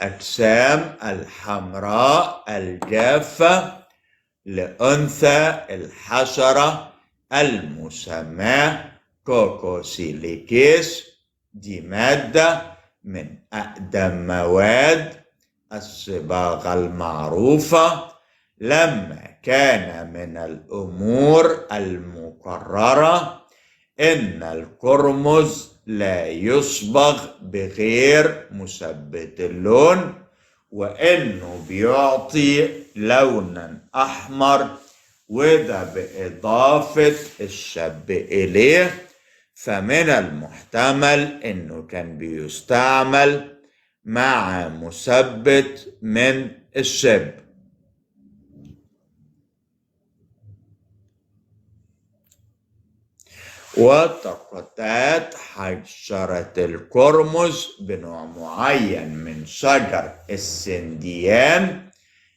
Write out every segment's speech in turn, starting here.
الأجسام الحمراء الجافة لأنثى الحشرة المسماة كوكوسيليكيس، دي مادة من أقدم مواد الصباغة المعروفة، لما كان من الأمور المقررة إن القرمز لا يصبغ بغير مثبت اللون، وإنه بيعطي لونا أحمر، وده بإضافة الشب إليه، فمن المحتمل إنه كان بيستعمل مع مثبت من الشب. وتقطعت حشرة القرمز بنوع معين من شجر السنديان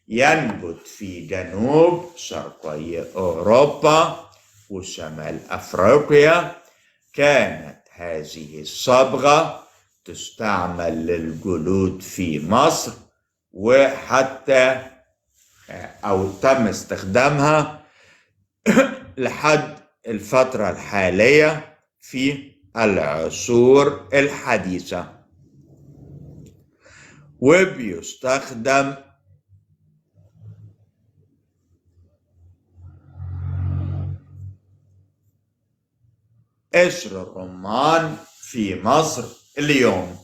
ينبت في جنوب شرقي أوروبا وشمال أفريقيا. كانت هذه الصبغة تستعمل للجلود في مصر، وحتى أو تم استخدامها لحد الفترة الحالية في العصور الحديثة. وبيستخدم قشر الرمان في مصر اليوم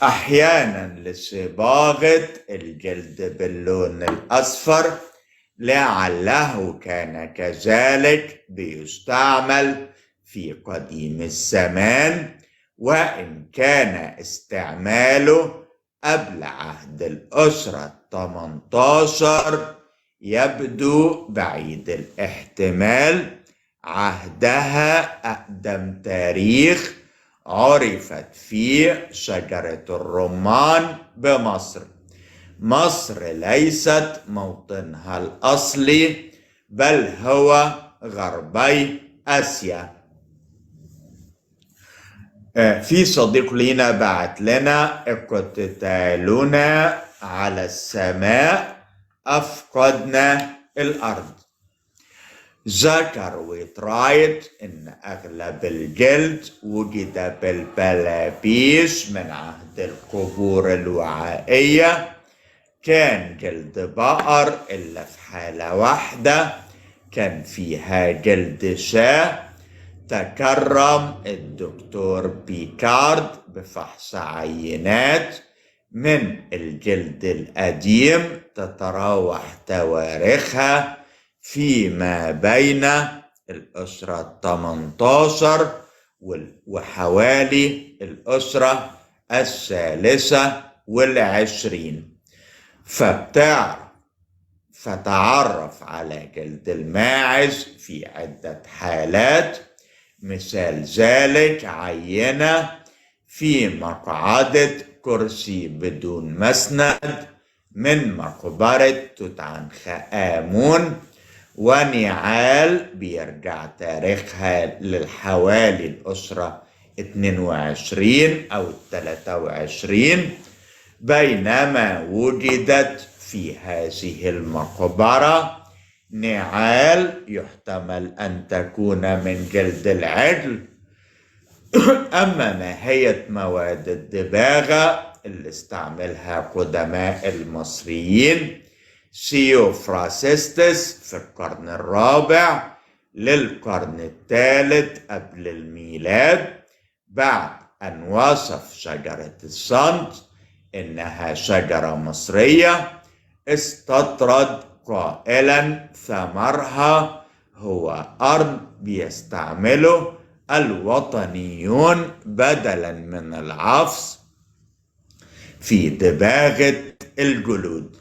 أحيانا لصباغة الجلد باللون الأصفر، لعله كان كذلك بيستعمل في قديم الزمان، وإن كان استعماله قبل عهد الأسرة 18 يبدو بعيد الاحتمال. عهدها أقدم تاريخ عرفت فيه شجرة الرمان بمصر. مصر ليست موطنها الأصلي، بل هو غربي آسيا. في صديق لينا بعت لنا: اقتتالنا على السماء أفقدنا الأرض. ذكر ويترايت إن أغلب الجلد وجد بالبلابيش من عهد القبور الوعائية. كان جلد بقر إلا في حالة واحدة كان فيها جلد شاة. تكرم الدكتور بيكارد بفحص عينات من الجلد القديم تتراوح تواريخها فيما بين الأسرة 18 وحوالي الأسرة 23. فتعرف على جلد الماعز في عدة حالات، مثال ذلك عينة في مقعدة كرسي بدون مسند من مقبرة توت عنخ آمون، ونعال بيرجع تاريخها للحوالي الأسرة 22 أو 23، بينما وجدت في هذه المقبرة نعال يحتمل أن تكون من جلد العجل. أما ماهية مواد الدباغة اللي استعملها قدماء المصريين ثيوفراسيستس في القرن الرابع للقرن الثالث قبل الميلاد، بعد أن وصف شجرة الصمت إنها شجرة مصرية، استطرد قائلا ثمرها هو أرض بيستعمله الوطنيون بدلا من العفص في دباغة الجلود.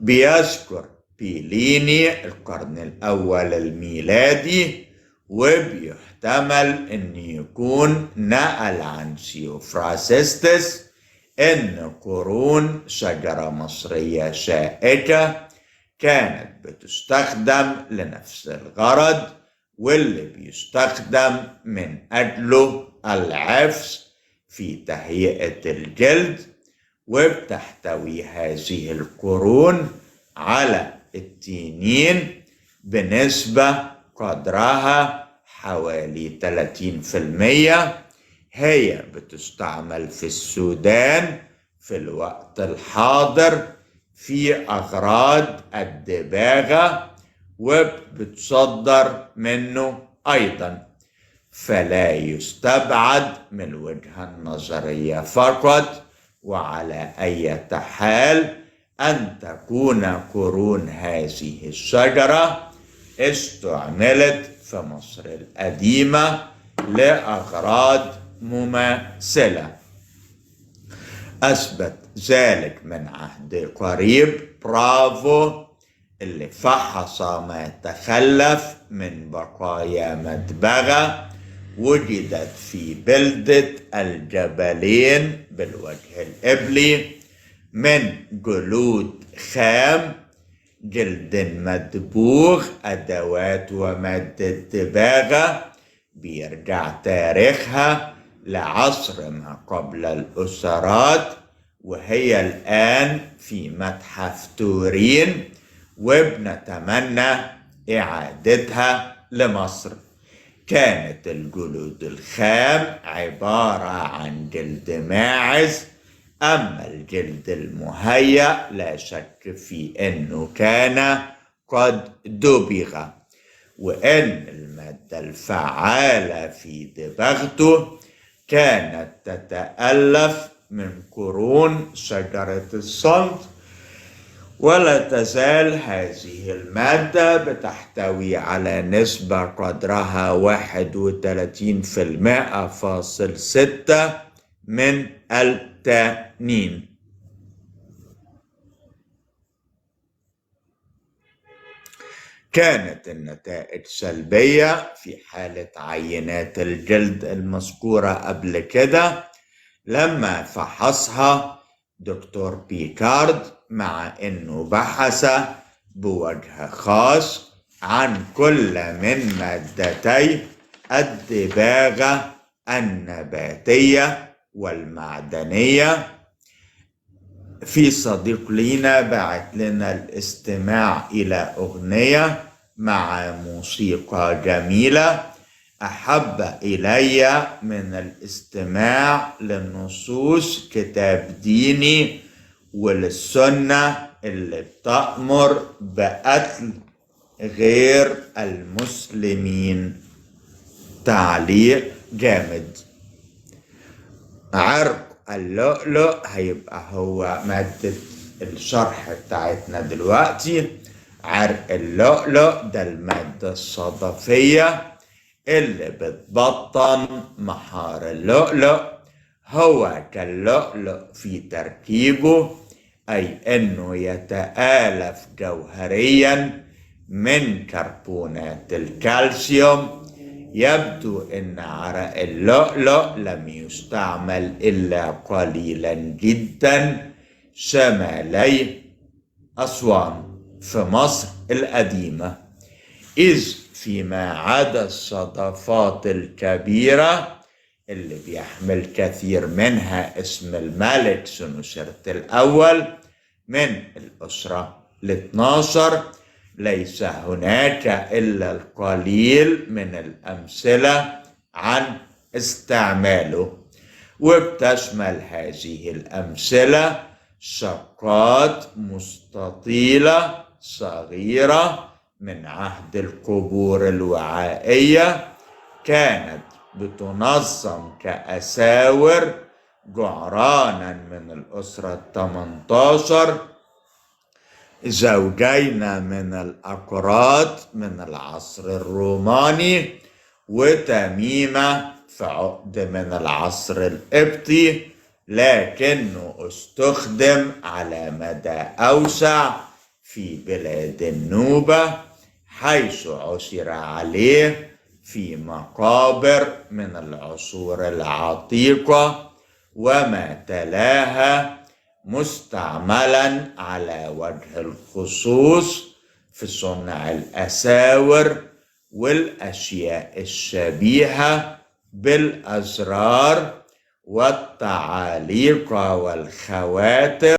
بيذكر بيليني القرن الأول الميلادي، وبيحتمل أن يكون نقل عن ثيوفراسيستس أن قرون شجرة مصرية شائكة كانت بتستخدم لنفس الغرض واللي بيستخدم من أجله العفس في تهيئة الجلد، وبتحتوي هذه القرون على التينين بنسبة قدرها حوالي 30%. هي بتستعمل في السودان في الوقت الحاضر في أغراض الدباغة، وبتصدر منه أيضا، فلا يستبعد من الوجهة النظرية فقط وعلى أي حال أن تكون قرون هذه الشجرة استعملت في مصر القديمة لأغراض مماثلة. أثبت ذلك من عهد قريب برافو اللي فحص ما تخلف من بقايا مدبغة وجدت في بلدة الجبلين بالوجه القبلي من جلود خام، جلد مدبوغ، أدوات ومادة دباغة بيرجع تاريخها لعصر ما قبل الأسرات، وهي الآن في متحف تورين، وبنتمنى إعادتها لمصر. كانت الجلود الخام عبارة عن جلد ماعز، أما الجلد المهيأ لا شك في أنه كان قد دبغ، وأن المادة الفعالة في دباغته كانت تتألف من قرون شجرة الصمت، ولا تزال هذه المادة بتحتوي على نسبة قدرها 31.6% من التانين. كانت النتائج سلبية في حالة عينات الجلد المذكورة قبل كده لما فحصها دكتور بيكارد، مع انه بحث بوجه خاص عن كل من مادتي الدباغة النباتية والمعدنية. في صديق لينا بعت لنا الاستماع إلى أغنية مع موسيقى جميلة أحب إلي من الاستماع لنصوص كتاب ديني وللسنة اللي بتأمر بقتل غير المسلمين. تعليق جامد. عرق اللؤلؤ هيبقى هو مادة الشرح بتاعتنا دلوقتي. عرق اللؤلؤ ده المادة الصدفية اللي بتبطن محار اللؤلؤ. هو كاللؤلؤ في تركيبه، أي أنه يتآلف جوهريا من كربونات الكالسيوم. يبدو أن عرق اللؤلؤ لم يستعمل إلا قليلا جدا شمالي أسوان في مصر القديمة، إذ فيما عدا الصدفات الكبيرة اللي بيحمل كثير منها اسم الملك سنوسرت الأول من الأسرة ال12، ليس هناك إلا القليل من الأمثلة عن استعماله. وبتشمل هذه الأمثلة شقات مستطيلة صغيرة من عهد القبور الوعائية كانت بتنظم كأساور جعرانا من الأسرة 18، زوجين من الأقراط من العصر الروماني، وتميمة في عقد من العصر القبطي، لكنه استخدم على مدى أوسع في بلاد النوبة، حيث عثر عليه في مقابر من العصور العتيقة وما تلاها، مستعملا على وجه الخصوص في صنع الأساور والأشياء الشبيهة بالأزرار والتعاليق والخواتم.